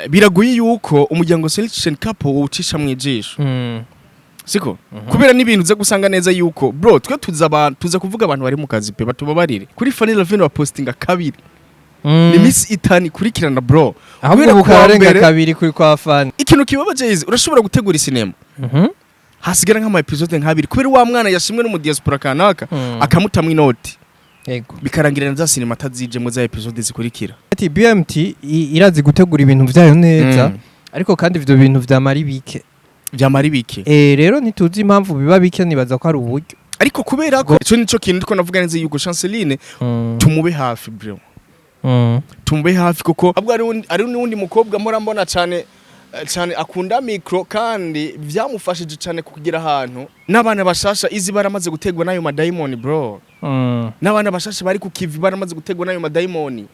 Biragoye yuko umuryango Selection Couple uwucisha mu ijisho, siko? Kubera n'ibintu uza gusanga neza yuko, bro, twe tuza abantu, tuza kuvuga abantu bari mu kazi pe, batubabarire. Kuri Fanny Lavine bapostinga kabiri, ni iminsi 5 ikurikirana, bro. Ahubwo Kubera kuwa bukarenga mbere- kabiri kuri kwa Fani. Ikintu kibabaje izi, urashobora gutegura isinema, hasigara nk'ama episode nk'abiri, kubera wa mwana yashimwe no mu diaspora kanaka, akamutamwa inoti, bikarangira na za sinema atazijemo za episode zikurikira. Ati BMT irazi gutegura ibintu vyayo neza, ariko kandi ivyo bintu vyamara ibike. Vyamara ibike. Rero ntituzi impamvu biba bike, nibaza ko ari uburyo. Ariko kubera ko ico nico kintu ndiko navuga neza yuko Chanceline tumube hafi, bro, tumube hafi, kuko ahubwo ari n'uwundi mukobwa mpora mbona cyane cyane akunda micro, kandi vyamufashije cyane kugira ahantu n'abana bashasha izi baramaze gutegwa n'ayo madayimoni, bro. N'abana bashasha bari ku kivi baramaze gutegwa n'ayo madayimoni.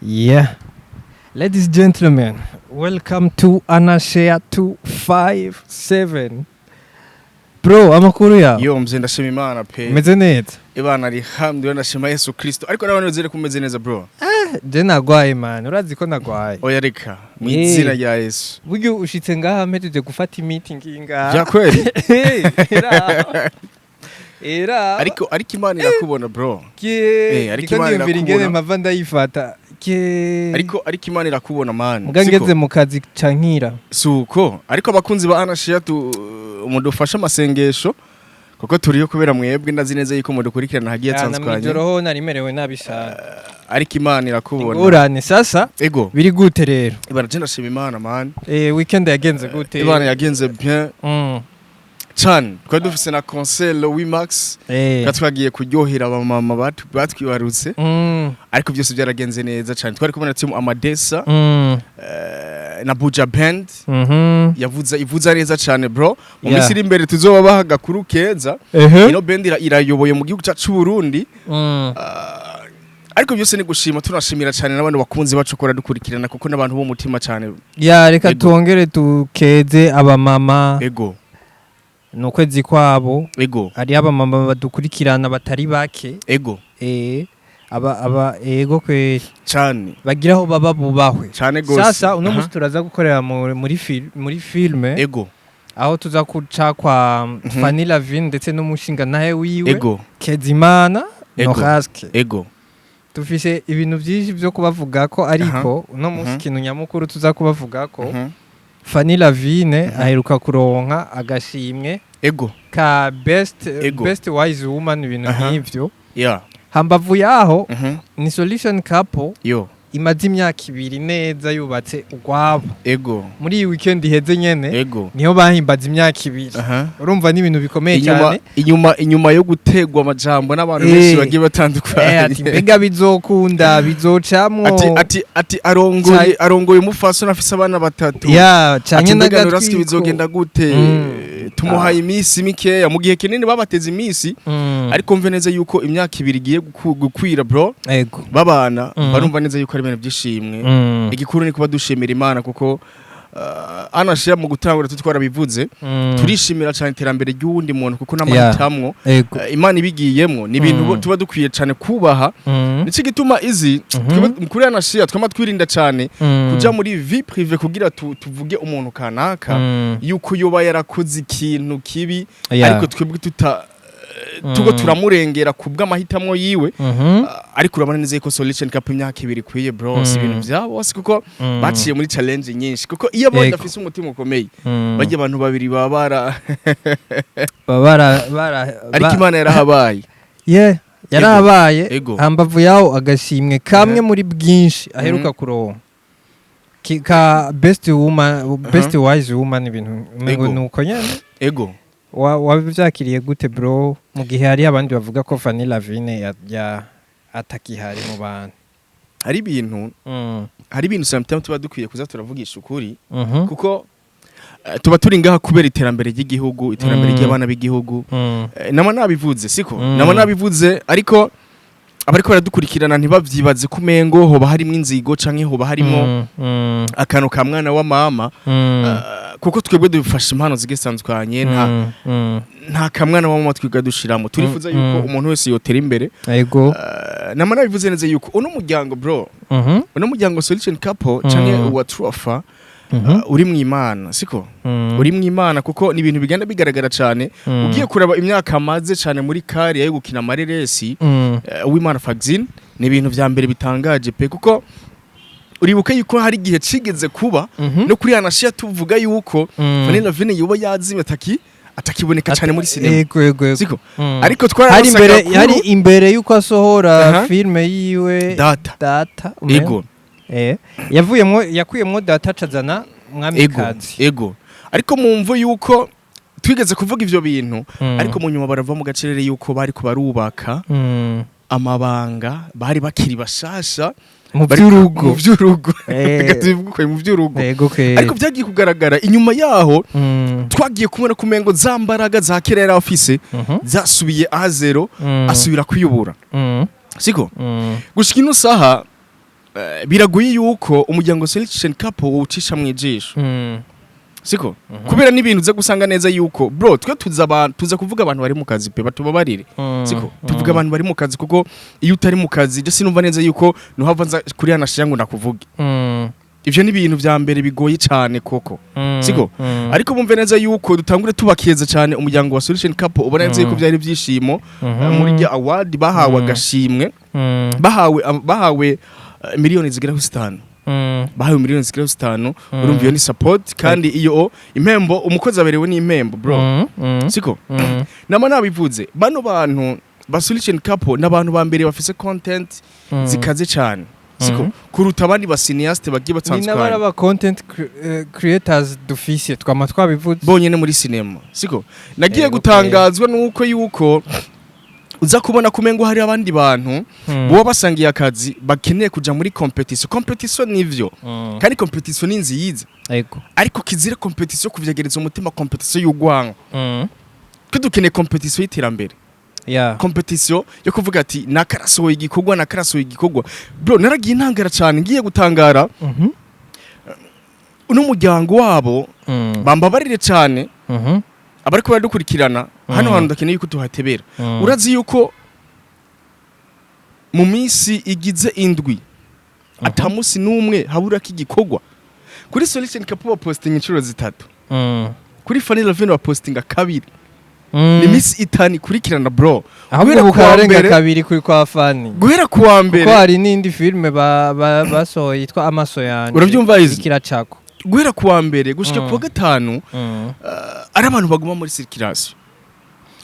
Yeah. Ladies and gentlemen, welcome to Anashare 257. Bro, amakuru yawe? Yo mzee, ndashima Imana pe. Umeze neza? Ibana alhamdulillah, ndashima Yesu Kristo, ariko n'abantu bizere ko umeze neza, bro. Je nagwaye, man, urazi ko nagwaye. Oya reka, mu izina rya Yesu. Buryo ushitse ngaha mpejeje gufata imiti ngingaha. Vya kweli? Era. Era. Ariko Imana irakubona, bro. Ke, Ariko ndiko Imana ndiyumvira ingene irakubona. mpava ndayifata. Ke. Ariko Imana irakubona, man. Muga Siko? ngeze mu kazi cankira. Suko ariko abakunzi ba Anashia tu mudufashe amasengesho, kuko turiyo kubera mwebwe. Ndazi neza yuko mudukurikirana hagiye Na atandukanye. mwijoro ho narimerewe nabi sana. Ariko Imana irakubona. Ingorane sasa. Ego. Biri gute rero? Ibana je ndashima Imana, man. Weekend yagenze gute? Imana yagenze bien cyane. Twari dufise na concert le 8 Max. Twari twagiye kuryohera abamama batwibarutse. Ariko byose byaragenze neza cyane. Twari kumwe na team Amadesa na Buja Band. Yavuza ivuza neza cyane, bro. Mu minsi iri imbere tuzoba baha agakuru keza. Ino band irayoboye mu gihugu cyacu Burundi. Ariko byose ni gushima, tunashimira cyane n'abantu bakunzi bacu kora dukurikirana, kuko n'abantu b'umutima cyane. Ya, reka Ego. tuongere tukeze abamama. Ego. Ni ukwezi kwabo. Ego. Hariho abamama badukurikirana batari bake. Ego. Aba ego kweri. Cyane. Bagira aho baba bubahwe. Cyane gose. Sasa uno musi turaza gukorera muri filme, Ego. aho tuza kuca kwa Fanny Lavine ndetse n'umushinga nawe wiwe Ego. Kezimana Ego. Noraske. Ego. Dufise ibintu byinshi byo kubavuga ko, ariko uno munsi ikintu nyamukuru tuza kubavuga ko, Fanny Lavine aheruka kuronka agashimwe Ego. ka best Ego. best wise woman, ibintu nk'ivyo. Hambavu yaho, ni Solution Couple Yo. imaze imyaka 2 neza yubatse urwabo. Ego. Muri iyi weekend iheze nyene Ego. niho bahimbaza imyaka 2. Urumva ni ibintu bikomeye Inyuma cyane. inyuma yo gutegwa amajambo n'abantu benshi bagiye batandukanye. Ati mbega bizokunda, bizocamwo? Ati arongoye umufasoni afise abana batatu. Ya, Ati canye mbega Nuraski n'agatwiko. bizogenda gute? Tumuhaye iminsi mikeya, mu gihe kinini babateze iminsi. Ariko mve neza yuko imyaka 2 igiye gukwira, bro, babana. Barumva neza yuko ari ibintu by'ishimwe. Igikuru ni kuba dushimira Imana, kuko anashira mu gutangura tutwarabivuze, turishimira cyane iterambere ry'uwundi muntu, kuko n'amahitamwo Imana ibigiyemwo ni ibintu tuba dukwiye cyane kubaha. Nico gituma izi twebwe kuri anashira twama twirinda cyane kuja muri vie privée kugira tuvuge umuntu kanaka yuko yoba yarakoze ikintu kibi, ariko twebwe tuta tugo turamurengera ku bw'amahitamwo yiwe. Ariko urabona neza yuko Solution Cup imyaka 2 ikwiye, bro, si ibintu vya bose, kuko baciye muri challenge nyinshi, kuko iyo abonye afise umutima ukomeye, bajya abantu babiri baba bara Baba bara bara Ariko Imana yarahabaye. Yeah, yarahabaye. Ego. Hambavu yaho, agashimwe kamwe muri bwinshi aheruka kuronka ka best woman, best wise woman, ibintu umengo Ego. nuko nyene. Ego. Wabyakiriye gute, bro, mu gihe hari abandi bavuga ko Fanny Lavine ya atakihari mu bantu? Hari ibintu hari ibintu sometimes tuba dukwiye kuza turavugisha ukuri, kuko tuba turi ngaha kubera iterambere ry'igihugu, iterambere ry'abana b'igihugu. Nama nabivuze, siko? Nama nabivuze, ariko abariko baradukurikirana ntibavyibaze ko umengo hoba harimwo inzigo canke hoba harimwo akantu ka mwana wa mama. Kuko twebwe dufasha impano zigiye zitandukanye, nta nta kamwana wa mama twiga dushiramo. Turifuza yuko umuntu wese yotera imbere. Nama nabivuze neza yuko uno muryango, bro, uno muryango Solution Couple canke wa Truafa, uri mu Imana, siko? Uri mu Imana, kuko ni ibintu bigenda bigaragara cyane. Ugiye kuraba imyaka amaze cyane muri carrière yo gukina amareresi, Uwimana Fagzin, ni ibintu vya mbere bitangaje pe, kuko uribuka yuko hari igihe cigeze kuba no kuri Anashia tuvuga yuko Fanny Lavine yoba yazimye, atakiboneka cyane muri sinema. Yego yego yego Siko? Ariko Hari twararonse imbere agakuru. Hari imbere yuko asohora filme yiwe Data. Data. Ego. Yavuyemwo, yakuyemwo Data, acazana Mwamikazi. Ego, ariko mumvo yuko twigeze kuvuga ivyo bintu, ariko mu nyuma barava mu gacerere yuko bari kubarubaka amabanga, bari bakiri bashasha mu by'urugo, by'urugo. Mu by'urugo. Reka tubivuge uko, mu by'urugo. Ego ke. Ariko byagiye kugaragara inyuma yaho, twagiye kubona kumengo za mbaraga za kera yari afise zasubiye à zéro, asubira kwiyubura, siko? Gushika ino saha, biragoye yuko umuryango Selection Couple uwucisha mu ijisho, siko? Kubera n'ibintu uza gusanga neza yuko, bro, twe tuza abantu, tuza kuvuga abantu bari mu kazi pe, batubabarire, siko? Tuvuga abantu bari mu kazi, kuko iyo utari mu kazi, je sinumva neza yuko nuhava nza kuri hanashiya ngo ndakuvuge. Ivyo ni ibintu vya mbere bigoye cyane koko, siko? Ariko bumve neza yuko dutangure tubakeza cyane umuryango wa Solution Couple. Ubona neza yuko byari ibyishimo muri rya award bahawe, agashimwe bahawe miliyoni zigera kuri 5. Bahawe miliyoni zigera kuri 5. Urumva iyo ni support, kandi iyo impembo, umukozi aberewe n'impembo, bro, siko? Nama nabivuze, bano bantu ba Solution Couple n'abantu ba mbere bafise content zikaze cyane, siko? Kuruta abandi ba cinéaste bagiye Ni batandukanye. n'abari aba content creators dufise, twama twabivuze. Bonyene muri sinema, siko? Nagiye Ego. gutangazwa nuko yuko uza kubona kumengo hari abandi bantu boba basangiye akazi bakeneye kuja muri competition. Competition nivyo, kandi competition ni nziza, ariko kizira competition kuvyegereza umutima, competition y'ugwanko. Twe dukeneye competition y'iterambere, competition yo kuvuga ati nakarasohoye igikorwa, nakarasohoye igikorwa. Bro, naragiye ntangara cyane, ngiye gutangara uno muryango wabo. Bambabarire cyane abariko baradukurikirana hano hantu, ndakeneye yuko tuhatebera. Urazi yuko mu minsi igize 7 ata musi n'umwe haburako igikorwa kuri Solution Couple? Bapostinga inshuro zitatu, kuri Fanny Lavine bapostinga kabiri. Ni iminsi 5 ikurikirana, bro. Ahubwo Guhera kuwa bukarenga mbere- kabiri kuri kwa Fani, guhera kuwa mbere. Kuko hari n'indi filime basohoye yitwa Amaso Yanje. Urabyumva izi? Ikiracako. Guhera kuwa mbere gushika kuwa gatanu, ari abantu baguma muri circulation.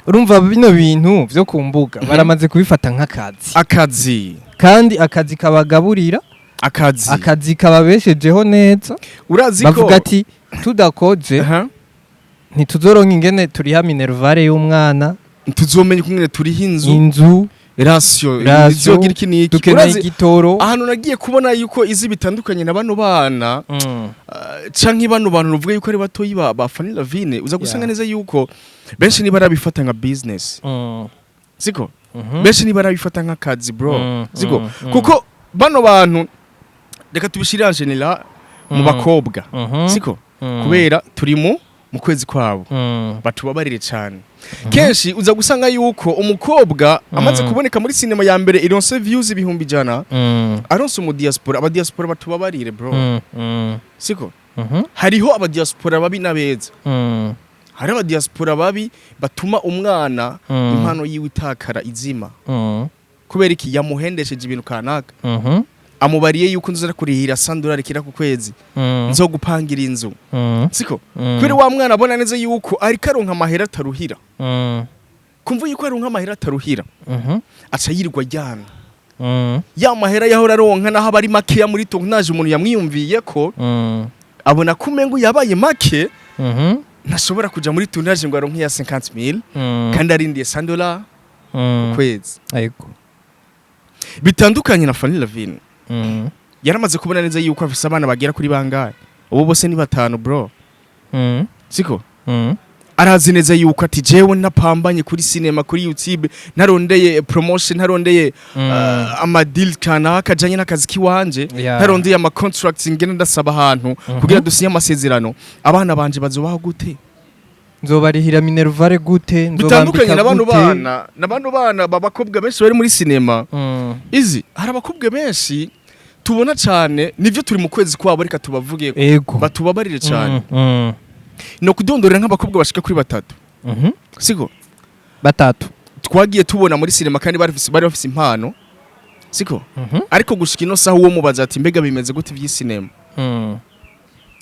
Urumva bino bintu vyo ku mbuga baramaze kubifata nk'akazi. Akazi. Kandi akazi kabagaburira. Akazi. Akazi kababeshejeho neza. Urazi ko Bavuga ati tudakoze ntituzoronka ingene turiha minerval y'umwana, ntituzomenya ukungene turiha inzu, inzu, ration, ration, izogira iki n'iki. dukeneye Urazi igitoro. ahantu nagiye kubona yuko izi bitandukanye na bano bana, canke bano bantu ruvuga yuko ari batoyi ba Fanny Lavine, uza gusanga neza yuko benshi niba arabifata nka business, siko? Benshi niba arabifata nk'akazi, bro, siko? Kuko bano bantu, reka tubishire en général mu bakobwa, siko? Kubera turi mu kwezi kwabo, batubabarire cyane. Kenshi uza gusanga yuko umukobwa amaze kuboneka muri sinema ya mbere, ironse views 100,000, aronse mu diaspora. Aba diaspora batubabarire, bro, siko? Hariho aba diaspora babi n'abeza. Hari aba diaspora babi batuma umwana impano yiwe itakara, izima. Kubera iki? Yamuhendesheje ibintu kanaka, amubariye yuko nzoza kurihira $100 kira ku kwezi, nzogupangira inzu, siko? Kubera wa mwana abona neza yuko ariko aronka amahera ataruhira, kumva yuko aronka amahera ataruhira, aca yirirwa aryamye. Ya mahera yahora aronka, naho aba ari makeya muri tournage, umuntu yamwiyumviye ko abona ko umengo yabaye make, ntashobora kuja muri tournage ngo aronke ya 50000, kandi arindiye $100 kwezi. Bitandukanye na Fanny Lavine. Yaramaze kubona neza yuko afise abana bagera kuri bangahe ubu? Bose ni batanu, bro, siko? Arazi neza yuko ati jewe ntapambanye kuri cinema, kuri YouTube, ntarondeye promotion, ntarondeye ama deal kanaka ajanye n'akazi kiwanje, ntarondeye ama contracts ngenda ndasaba ahantu kugira dusinye amasezerano, abana banje bazobaho gute? Nzobarihira minerval gute? Bitandukanye Nzobambika na bano gute? bana, na bano bana babakobwa benshi bari muri cinema. Izi hari abakobwa benshi tubona cyane, nivyo turi mu kwezi kwabo, reka tubavuge, batubabarire cyane. No kudondorera nk'abakobwa bashika kuri batatu, siko? Batatu. Twagiye tubona muri cinema kandi bari bafise impano, siko? Ariko gushika ino saha uwo mubaza ati mbega bimeze gute ivy'isinema,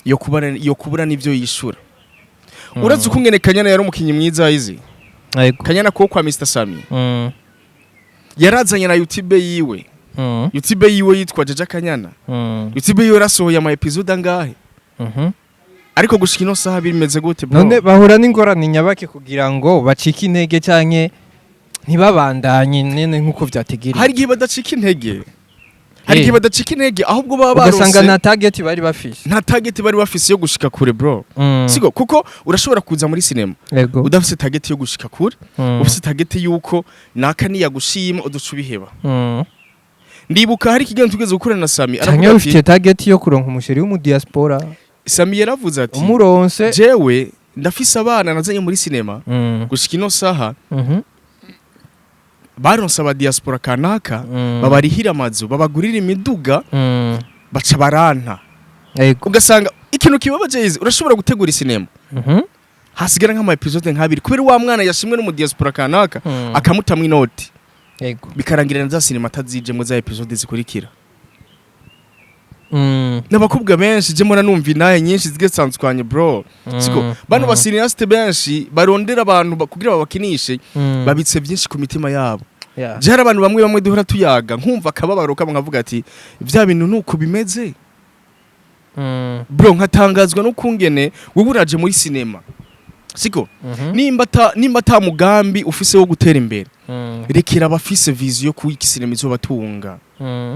yo kubura n'ivyo yishura. Urazi ukungene Kanyana yari umukinyi mwiza, izi? Ego. Kanyana ko kwa Mr Sami yarazanye na YouTube yiwe. YouTube yiwe yitwa Jaja Kanyana. YouTube yiwe yarasohoye ama episode angahe? Ariko gushika ino saha bimeze gute, bro? None bahura n'ingorane nyabake kugira ngo bacike intege canke ntibabandanye nene nk'uko vyategerezwa? Hari igihe badacika intege, hari igihe badacika intege, ahubwo baba ugasanga baronse nta target bari bafise. Nta target bari bafise yo gushika kure, bro. Siko? Kuko urashobora kuza muri cinema udafise target yo gushika kure, ufise target yuko naka niyagushima uduca ubiheba. Ndibuka hari ikiganiro tugeze gukorana na Sami, Canke aravuga ati ufite target yo kuronka umu chéri wo mu diaspora. Sami yaravuze ati Umuronse. jewe ndafise abana nazanye muri cinema, gushika ino saha baronse aba diaspora kanaka, babarihira amazu, babagurira imiduga, baca baranta. Ugasanga ikintu kibabaje, izi urashobora gutegura isinema, hasigara nk'ama episode nk'abiri, kubera wa mwana yashimwe no mu diaspora kanaka, akamutamwa inoti, bikarangira na za sinema atazijemwo za episode zikurikira. N'abakobwa benshi je mbona numva inahe nyinshi zigiye zitandukanye, bro, siko? Bano ba cinéaste benshi barondera abantu kugira babakinishe, babitse byinshi ku mitima yabo. Je hari abantu bamwe bamwe duhora tuyaga, nkumva akababaro kabo, nkavuga ati vya bintu nuko bimeze, bro, nkatangazwa n'ukungene wowe uraje muri sinema, siko? Nimba ata mugambi ufise wo gutera imbere, rekera abafise vision ku iki sinema izobatunga,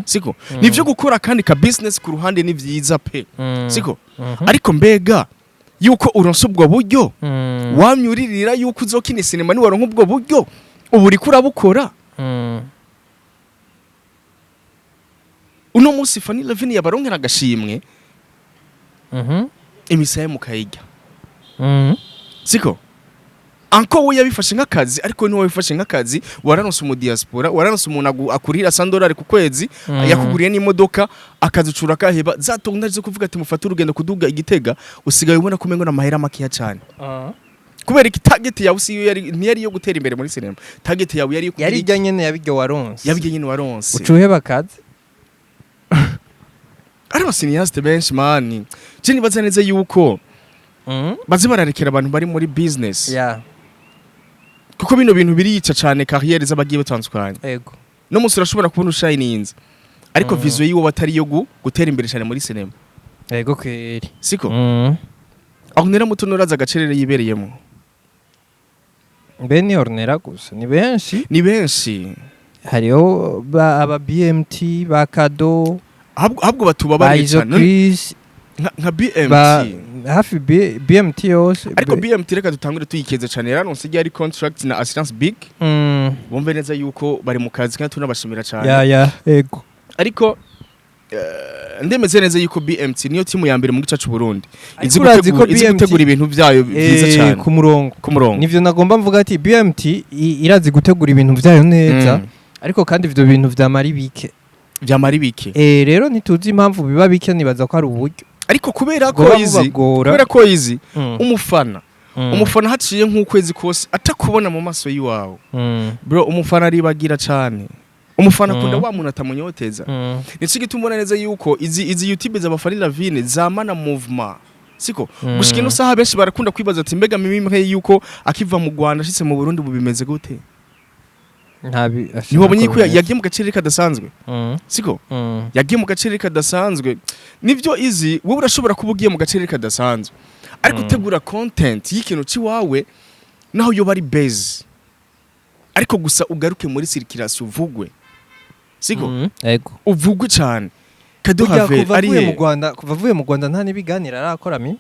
siko? Nivyo, gukora kandi ka business ku ruhande ni vyiza pe, siko? Ariko mbega yuko uronse ubwo buryo, wamye uririra yuko uzokina sinema, niwaronka ubwo buryo, ubu uriko urabukora? Uno munsi Fanny Levine yabaronkera agashimwe, imisaya mukayirya, siko? Anko we yabifashe nk'akazi, ariko niwe wabifashe nk'akazi. Wararonse umu diaspora, wararonse umuntu akurira 100 dolari ku kwezi, yakuguriye n'imodoka, akazucura kaheba za tonda zo kuvuga ati mufate urugendo kuduga igitega, usigaye ubona ko umengo n'amahera makeya cyane. Kubera iki? Target yawe si yo yari, ntiyari iyo gutera imbere muri cinema. Target yawe yari iyo kugira Yari iki? ijya nyene yabiryo waronse. Yabiryo nyene waronse. Ucuheba akazi. Ari aba cinéaste benshi, man, je nibaza neza yuko baze bararekera abantu bari muri business, kuko bino bintu birica cane carrière z'abagiye batandukanye. No munsi urashobora kubona ushininze, ariko vision yiwe batari yo gutera imbere cyane muri cinema. Ego kweri. Siko? Aho nera muto nuraza agacerere yibereyemo. Mbe ni Ornella gusa? Ni benshi. Ni benshi. Hariho aba BMT ba Kado, ahubwo ba batubabariye Izo cyane. Chris. Nka BMT. Ba hafi BMT yose. Ariko BMT reka dutangure tuyikeze cyane, yaranonse ryari contract na Assurance Big. Bumve neza yuko bari mu kazi kandi tunabashimira cyane. Ya, ego. Ariko ndemeze neza yuko BMT niyo timu ya mbere mu gice cy'u Burundi izi Ariko urazi ko izi BMT gutegura ibintu byayo byiza cyane. Ku murongo. Ku murongo. Nivyo nagomba mvuga ati BMT irazi gutegura ibintu vyayo neza, ariko kandi ivyo bintu vyamara ibike. Byamara ibike. Rero ntituzi impamvu biba bike, nibaza ko ari uburyo Ariko kubera ko bwoba izi bubagora. kubera ko izi umufana, umufana haciye nk'ukwezi kose atakubona mu maso y'iwawe, bro, umufana aribagira cyane. Umufana akunda wa muntu atamunyoteza. Nico gituma ubona neza yuko izi YouTube z'aba Fanny Lavine zamana movement, siko? Gushika ino saha benshi barakunda kwibaza ati mbega mimi mpe yuko akiva mu Rwanda ashitse mu Burundi ubu bimeze gute? Ntabi. Ntiwabonye yuko yagiye mu gaciro kadasanzwe, siko? Yagiye mu gaciro kadasanzwe, nivyo. Izi wowe urashobora kuba ugiye mu gaciro kadasanzwe, ariko utegura content y'ikintu ciwawe, naho yoba ari base, ariko gusa ugaruke muri circulation, uvugwe, siko? Ego. Uvugwe cyane. Burya Kaduhave kuva ari avuye he? mu Rwanda, kuva avuye mu Rwanda nta n'ibiganiro arakora mi.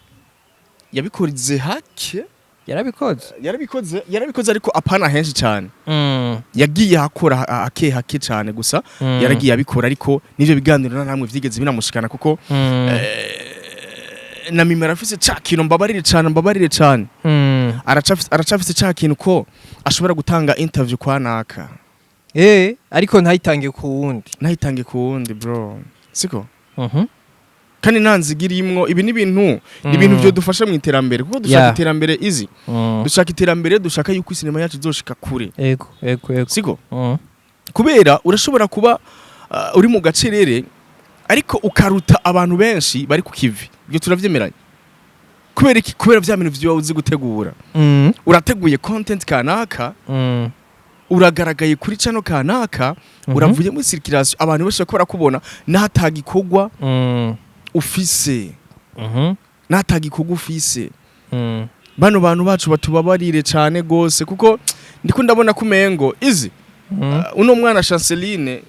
Yabikoze hake, Yarabikoze. Yarabikoze, yarabikoze, ariko apana henshi cyane. Yagiye akora hake hake cyane gusa. Yaragiye abikora, ariko n'ivyo biganiro nta namwe vyigeze binamushikana, kuko na Mimi arafise ca kintu, mbabarire cyane, mbabarire cyane. Aracafise ca kintu ko ashobora gutanga interview kwa naka, Ariko ntayitange ku wundi. Ntayitange ku wundi, bro, siko? Mhm. Kandi nta nziga irimwo. Ibi ni ibintu, ni ibintu byo dufasha mu iterambere, kuko dushaka iterambere izi. Dushaka iterambere, dushaka yuko isinema yacu izoshika kure. Ego ego ego. Siko? Kubera urashobora kuba uri mu gacerere, ariko ukaruta abantu benshi bari ku kivi. Ibyo turavyemeranya. Kubera iki? Kubera vya bintu vyawe uzi gutegura. Urateguye content kanaka, uragaragaye kuri channel kanaka, uravuye muri circulation, abantu benshi bariko barakubona n'atagikorwa ufise, n'atagikorwa ufise. Bano bantu bacu batubabarire cane gose, kuko ndiko ndabona kumengo izi uno mwana Chanceline,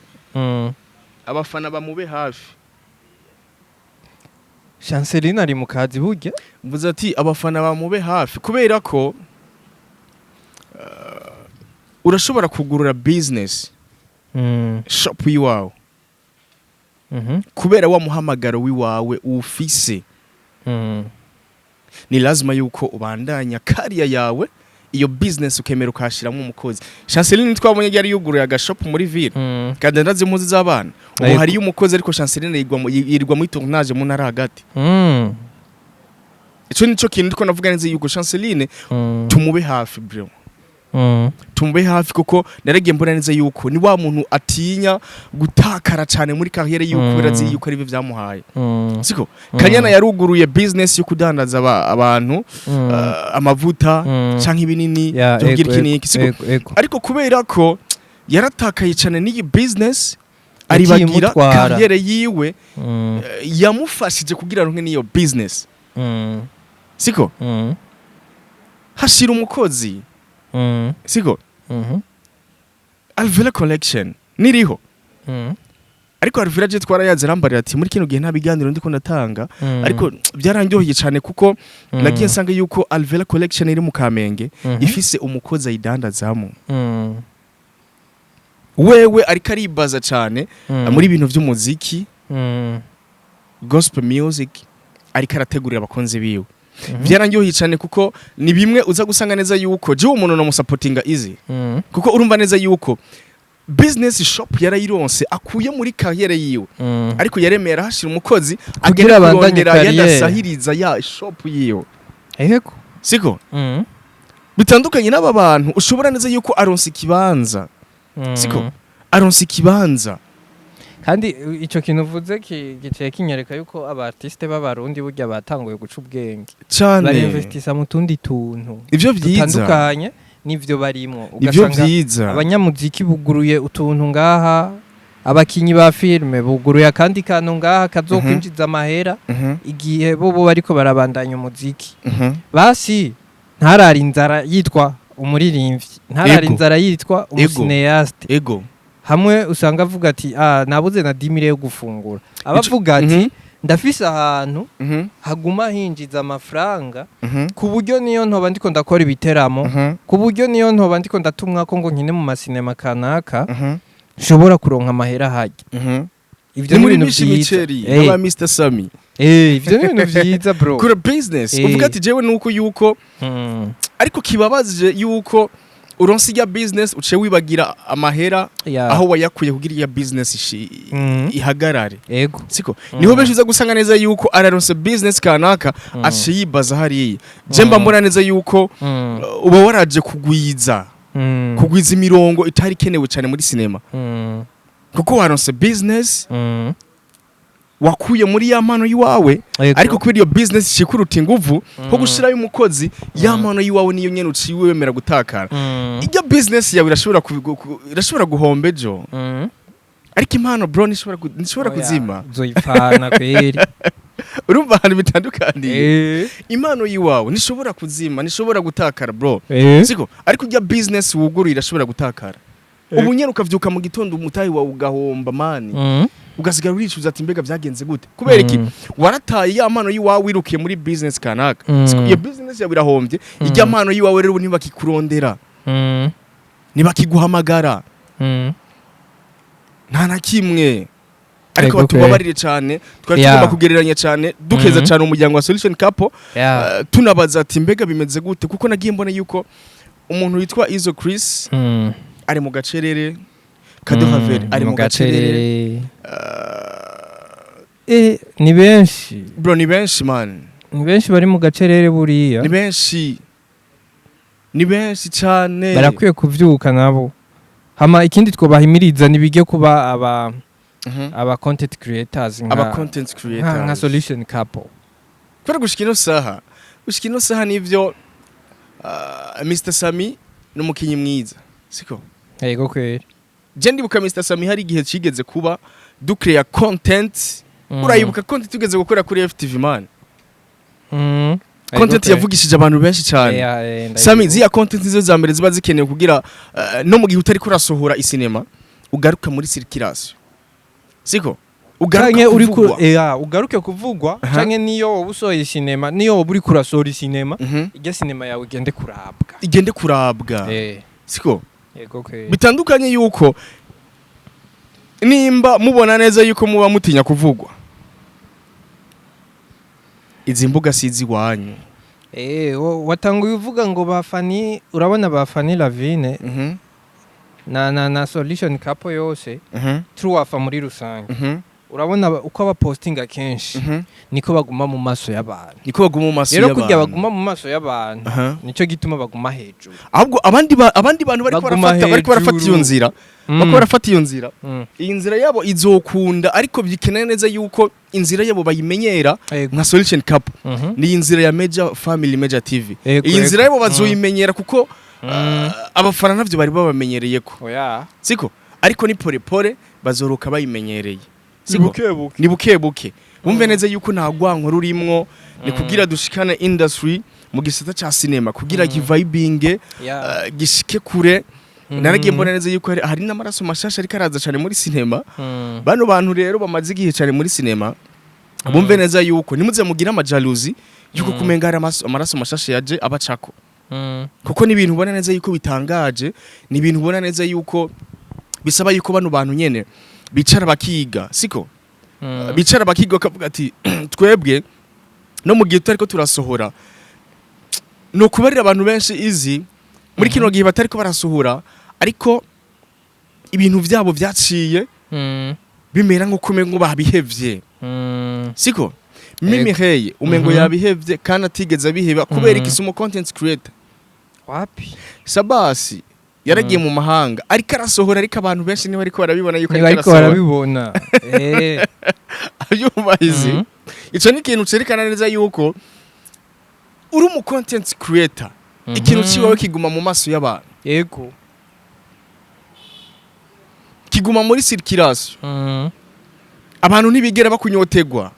abafana bamube hafi. Chanceline ari mu kazi burya. Mvuze ati abafana bamube hafi, kubera ko urashobora kugurura business shop yiwawe, kubera wa muhamagaro wiwawe ufise, ni lazima yuko ubandanya kariya yawe, iyo business ukemera ukahashiramo umukozi. Chanceline twabonye yari yuguruye agashop muri ville, kadandaza impuzu z'abana. Ubu hariyo umukozi, ariko Chanceline yirirwa muri tournage mu ntara hagati. Ico nico kintu ndiko navuga neza, yuko Chanceline tumube hafi, bro. Tumube hafi, kuko naragiye mbona neza yuko ni wa muntu atinya gutakara cyane muri carrière yiwe, kubera azi yuko aribyo byamuhaye. Siko? Kanyana yaruguruye business yo kudandaza abantu amavuta canke ibinini byo kugira iki n'iki, siko? Ego ego. Ariko kubera ko yaratakaye cyane n'iyi business, Yaciye aribagira imutwara. carrière yiwe yamufashije kugira aronke n'iyo business. Siko? Hashira umukozi. Siko? Mhm. Alvera Collection niriho, ariko Alvera je twarayaze, arambarira ati muri kino gihe nta biganiro ndiko ndatanga. Ariko byarandyoheye cyane, kuko nagiye nsanga yuko Alvera Collection iri mu Kamenge, ifise umukozi ayidandazamo. Wewe ariko aribaza cyane muri ibintu by'umuziki, gospel music, ariko arategurira abakunzi biwe. Byarandyoheye cyane, kuko ni bimwe uza gusanga neza yuko jewe umuntu namusapotinga easy, kuko urumva neza yuko business shop yarayironse akuye muri carrière yiwe, ariko yaremera hashira umukozi Kugira agere abandanye kurondera carrière. yadasahiriza ya shop yiwe. Siko? Bitandukanye n'aba bantu ushobora neza yuko aronse ikibanza. Siko? Aronse ikibanza. Kandi ico kintu uvuze giciye kinyereka yuko aba artiste b'Abarundi burya batanguye guca ubwenge. Cane. Barinvestisa mu tundi tuntu Ivyo vyiza. dutandukanye n'ivyo barimwo. Ivyo Ugasanga vyiza. abanyamuziki buguruye utuntu ngaha, abakinyi ba filme buguruye akandi kantu ngaha kazokwinjiza amahera, igihe bo bariko barabandanya umuziki. Basi ntarara inzara yitwa umuririmbyi, ntarara inzara yitwa umu cinéaste. Hamwe usanga avuga ati: "Ah, nabuze na 10 mille yo gufungura", abavuga ati: "Ndafise ahantu haguma hinjiza amafaranga, ku buryo niyo ntoba ndiko ndakora ibiteramo, ku buryo niyo ntoba ndiko ndatumwa ko ngo nkine mu masinema kanaka, nshobora kuronka amahera hajya." Ivyo Ni ni muri ibintu Mishi vyiza. Miceri n'aba Mr Sami. Ivyo ni ibintu vyiza, bro. Kura business, uvuga ati jewe nuko yuko, ariko kibabaje yuko uronse ijya business, uciye wibagira amahera aho wayakuye kugira iya business ihagarare. Siko? Niho benshi uza gusanga neza yuko araronse business kanaka, aciye yibaza hariya. Je mba mbona neza yuko uba waraje kugwiza, kugwiza imirongo itari ikenewe cyane muri sinema, kuko waronse business wakuye muri ya mpano yiwawe, ariko kubera iyo business ishikuruta inguvu nko gushirayo umukozi, ya mpano yiwawe niyo nyene uciye wemera gutakara. Ijya business yawe irashobora guhomba ejo, ariko impano, bro, ntishobora Oya, kuzima. Uzoyipfana kweri. Urumva ahantu bitandukaniye? Impano yiwawe ntishobora kuzima, ntishobora gutakara, bro. Siko? Ariko ujya business wuguruye irashobora gutakara. Ubu nyene ukavyuka mu gitondo, umutahi wawe ugahomba, man. Ugasigara uricuza ati: "Mbega byagenze gute?" Kubera iki? Warataye ya mpano y'iwawe, wirukiye muri business kanaka. Siko iyo business yawe irahombye, ijya mpano y'iwawe rero ntibakikurondera, ntibakiguhamagara, nta na kimwe. Ariko batubabarire cyane, twari tugomba kugereranya cyane, dukeza cyane umuryango wa Solution Couple. Tunabaza ati: "Mbega bimeze gute?" Kuko nagiye mbona yuko umuntu witwa Izo Chris ari mu gacerere, Kado Haver ari mu gacerere. Ni benshi. Bro, ni benshi, man. Ni benshi bari mu gacerere buriya. Ni benshi, ni benshi cyane. Barakwiye kuvyuka nabo. Hama ikindi twobahimiriza, nibige kuba aba aba content creators nka aba content creators nka Solution Couple. Kubera gushika ino saha nivyo, Mr Sami ni umukinyi mwiza, siko? Yego kweri. Je ndibuka Mr Sami, hari igihe cigeze kuba ducreya content. Urayibuka content tugeze gukora kuri FTV, man? Content yavugishije abantu benshi cyane. Sami, ziya content zo za mbere ziba zikenewe kugira no mu gihe utari kurasohora isinema ugaruka muri circulation, siko? Ugaruka Canke uri ku kuvugwa. Ugaruke kuvugwa, canke niyo woba usohoye sinema, niyo woba uri kurasohora isinema, irya sinema yawe igende kurabwa. Igende kurabwa, siko? Yego kweri. Bitandukanye yuko nimba mubona neza yuko muba mutinya kuvugwa, izi mbuga sizi iwanyu. Watanguye uvuga ngo ba Fanny, urabona ba Fanny Lavine na Solution Couple yose, Truwafa muri rusange, urabona uko abapostinga kenshi, niko baguma mu maso y'abantu. Niko baguma mu maso Rero kurya y'abantu. baguma mu maso y'abantu, nico gituma baguma hejuru. Ahubwo abandi bantu bariko Baguma barafata iyo hejuru. nzira, bariko barafata iyo nzira, iyi nzira yabo izokunda, ariko bikeneye neza yuko inzira yabo bayimenyera nka Solution Couple. Ni inzira ya Major Family, Major TV. Iyi nzira yabo bazoyimenyera kuko abafana navyo bari babamenyereye ko, Oya. siko? Ariko ni pole pole, bazoroka bayimenyereye, siko? Buke buke. Ni buke buke. Bumve neza yuko nta rwanko rurimwo, ni kugira dushikane industry mu gisata ca cinema kugira kivibinge, gishike kure. Naragiye mbona neza yuko hari n'amaraso mashasha ariko araza cyane muri cinema. Bano bantu rero bamaze igihe cyane muri cinema, bumve neza yuko nimuze mugire amajalousie yuko kumenga hari amaraso mashasha yaje abacako, kuko ni ibintu ubona neza yuko bitangaje, ni ibintu ubona neza yuko bisaba yuko bano bantu nyene bicara bakiga, siko? Bicara bakiga, bakavuga ati: "Twebwe no mu gihe tutariko turasohora." Ni ukubarira abantu benshi izi muri kino gihe batariko barasohora, ariko ibintu vyabo vyaciye bimera nk'uko umengo babihevye, siko? Mimi Hey, umengo yabihevye kandi atigeze abiheba. Kubera iki? Si umu content creator? Wapi. Sabasi yaragiye mu mahanga, ariko arasohora, ariko abantu benshi niba ariko barabibona yuko Niba ariko ariko arasohora. barabibona. Abyumva izi. Ico ni ikintu cerekana neza yuko uri umu content creator, ikintu ciwawe kiguma mu maso y'abantu, kiguma muri circulation. Abantu ntibigera bakunyotegwa.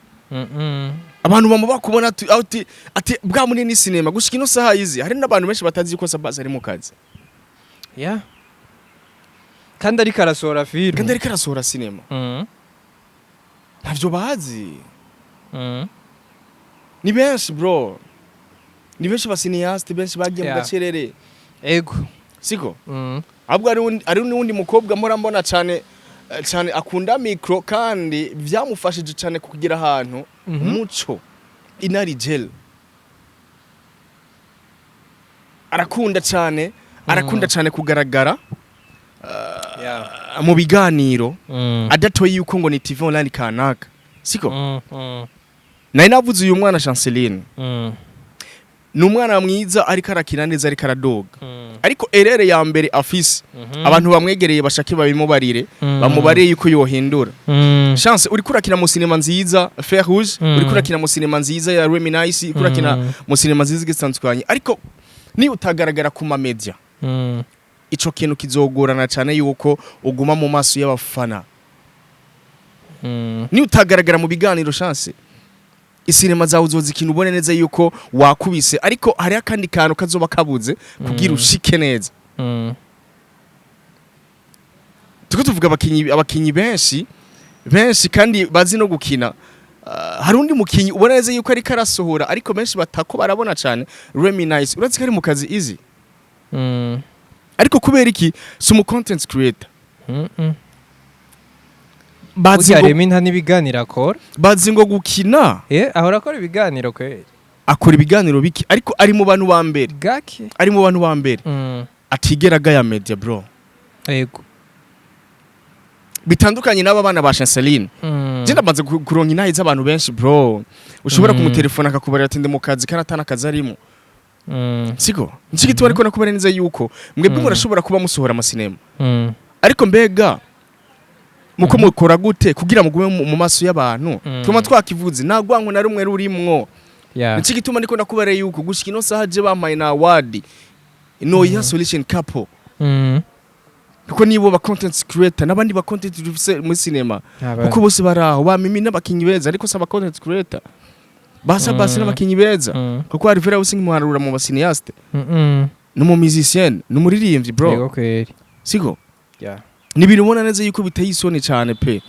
Abantu bama bakubona ati bwa munini sinema. Gushika ino saha izi, hari n'abantu benshi batazi yuko Sabasi ari mu kazi. Yeah. Kandi ariko arasohora filime. Kandi ariko arasohora sinema. Ntavyo bazi. Ni benshi, bro, ni benshi, ba cinéaste benshi bagiye mu gacerere, siko? Ahubwo hari n'uwundi mukobwa mpora mbona cyane cyane akunda micro, kandi byamufashije cyane kugira ahantu, Muco Inari Gel, arakunda cyane, arakunda cyane kugaragara mu biganiro, adatoye yuko ngo ni TV online kanaka, siko? Nari navuze uyu mwana Chanceline, ni umwana mwiza, ariko arakina neza, ariko aradoga, ariko erreur ya mbere afise, abantu bamwegereye bashake babimubarire, bamubarire yuko yohindura. Chance, uriko urakina mu sinema nziza Fer Rouge, uriko urakina mu sinema nziza ya Remy Nice, uriko urakina mu sinema nziza zitandukanye, ariko ni utagaragara ku ma media, ico kintu kizogorana cyane yuko uguma mu maso y'abafana. Ni utagaragara mu biganiro, Chance, isinema zawe uzozikina ubone neza yuko wakubise, ariko hari akandi kantu kazoba kabuze kugira ushike neza. Tuko tuvuga abakinyi benshi Benshi kandi bazi no gukina. Hari undi mukinyi ubona neza yuko ariko arasohora, ariko benshi batako barabona cyane, Remy Nice. Urazi ko ari mu kazi, Easy? Ariko kubera iki si umu content creator? Bazi Burya ngo Remy nta n'ibiganiro akora. Bazi ngo gukina. Ahora akora ibiganiro kweri. Akora ibiganiro biki, ariko ari mu bantu ba mbere Gake. ari mu bantu ba mbere atigera agaya media, bro. Bitandukanye n'aba bana ba Chanceline. Je ndamaze kuronka inahi z'abantu benshi, bro, ushobora kumutelefona akakubarira ati: "Ndi mu kazi", kandi atana akazi arimo. Siko nicyo gituma, ariko nakubara neza yuko mwebwe murashobora kuba musohora amasinema, ariko mbega muko mukora gute kugira mugume mu maso y'abantu? Tuma twakivuze, nta rwanko na rumwe rurimwo. Nicyo gituma ndiko ndakubara yuko gushika ino saha je bampaye na award no ya solution couple, kuko nibo ba content creator n'abandi ba content dufise muri cinema, kuko bose baraho ba Mimi n'abakinyi beza, ariko si aba content creator basa basi n'abakinyi beza, kuko hari Vera Usingi muharura mu ba cinéaste, no mu musicien, no muririmbyi, bro. Yego kweri. Siko ni ibintu ubona neza yuko biteye isoni cyane pe,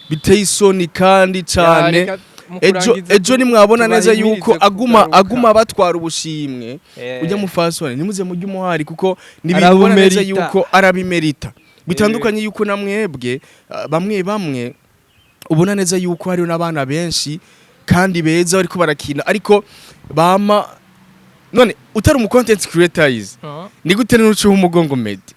biteye isoni kandi cyane. Reka mu Ejo kurangiza ejo nimwabona neza yuko tubahimirize aguma kugaruka. aguma batwara ubushimwe, ujya mu fasoni nimuze mujye umuhari, kuko ni ibintu ubona neza Arabumerita. yuko arabimerita, bitandukanye yuko na mwebwe, bamwe bamwe ubona neza yuko hariho n'abana benshi kandi beza bariko barakina, ariko bama none utari umu content creator is ni gute n'uciho umugongo Meddy?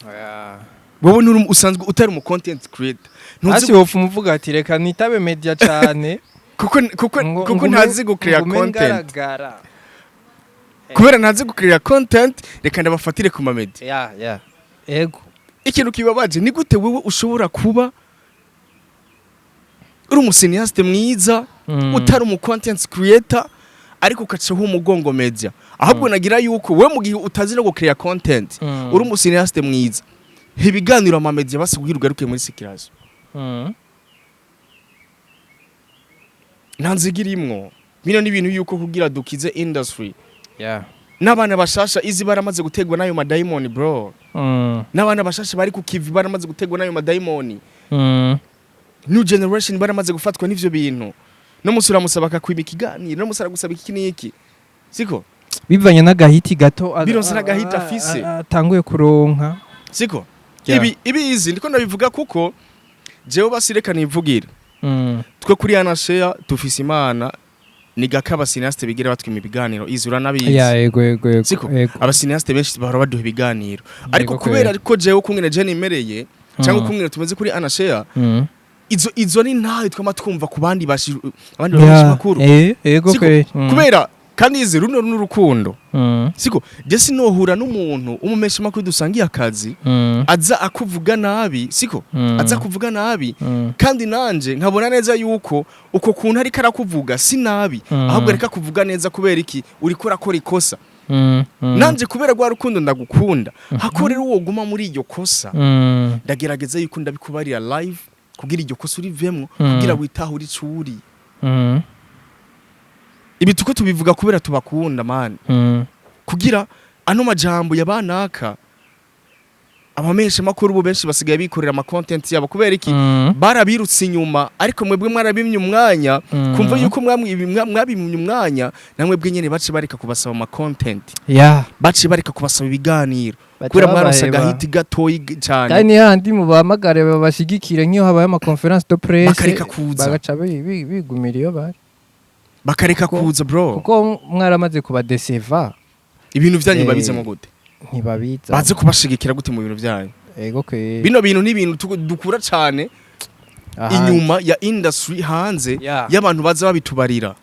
Oya. Wowe nturi usanzwe utari umu content creator, ntuzi. Hasi wopfa umuvuga ati: "Reka nitabe media cane." Kuko kuko ntazi gucreate ngume content. Ngaragara. Kubera ntazi gucreate content, reka ndabafatire ku ma media. Ya, ego. Ikintu kibabaje ni gute wewe ushobora kuba uri umu cinéaste mwiza, utari umu content creator, ariko ukacaho umugongo media? Ahubwo nagira yuko we mu gihe utazi no gucreate content, uri umu cinéaste mwiza, ibiganiro ama media basubwira ugaruke muri circulation. Nta nziga irimwo. Bino ni ibintu yuko kugira dukize industry n'abana bashasha izi baramaze gutegwa n'ayo madayimoni, bro. N'abana bashasha bari ku kivi baramaze gutegwa n'ayo madayimoni. New generation baramaze gufatwa n'ivyo bintu, no musi uramusaba akakwima ikiganiro, no musi aragusaba iki n'iki, siko? Bivanye n'agahiti gato Bironse n'agahiti afise. Atanguye kuronka. Siko? Ibi izi ndiko ndabivuga kuko jewe basireka nivugira. Twe kuri Anashare dufise Imana, ni gake aba cinéaste bigira batwima ibiganiro, izi uranabizi. Ya, ego. Siko? Ego. Aba cinéaste benshi bahora baduha ibiganiro, ariko kubera ariko jewe kungene je nimereye cyangwa kungene tumeze kuri Anashare, izo ni ntayo twama twumva ku bandi bashi abandi bashi makuru. Ego Siko? kweri. Kubera kandi izi runo n'urukundo, siko? Je sinohura n'umuntu umumesha makuru dusangiye akazi aza akuvuga nabi, siko? Aza kuvuga nabi, kandi nanje nkabona neza yuko uko kuntu ariko arakuvuga si nabi, ahubwo reka kuvuga neza. Kubera iki? Uriko urakora ikosa. Nanje kubera rwa rukundo ndagukunda, hako rero woguma muri iryo kosa, ndagerageza yuko ndabikubarira live kugira iryo kosa urivemwo, kugira witahure ico uri. Ibi tuko tubivuga kubera tubakunda, man. Kugira ano majambo yabanaka abamenyesha makuru ubu benshi basigaye bikorera ama content yabo. Kubera iki? Barabirutse inyuma, ariko mwebwe mwarabimye umwanya. Kumva yuko mwabimye umwanya, namwe bwe nyene bace bareka kubasaba ama content, bace bareka kubasaba ibiganiro Baca kubera mwaronse babaheba. agahiti gatoyi cane. Kandi ni handi mubahamagare babashigikire, nk'iyo habaye ama conférence de presse, Bakareka kuza. bagaca bigumira iyo bari. Bakareka kuza, bro. Kuko mwaramaze kubadeseva. Ibintu vyanyu babizemo gute? Ntibabiza. Baze kubashigikira gute mu bintu vyanyu? Ego kweri. Bino bintu ni ibintu dukura cane Ahandi. inyuma ya industry hanze, y'abantu baza babitubarira.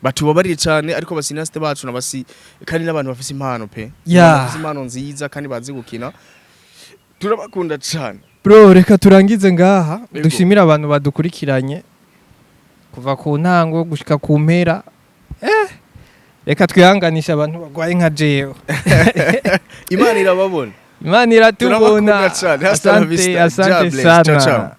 Batubabarire cyane, ariko aba cinéaste bacu nabasi kandi n'abantu bafise impano pe. Bafise impano nziza kandi bazi gukina, turabakunda cyane. Bro, reka turangize ngaha. Yego. Dushimire abantu badukurikiranye kuva ku ntango gushika ku mpera. Reka twihanganishe abantu bagwaye nka jewe. Imana irababona. Imana iratubona. Turabakunda cyane. Hasta la Asante, vista. asante God bless. Ciao, sana. ciao.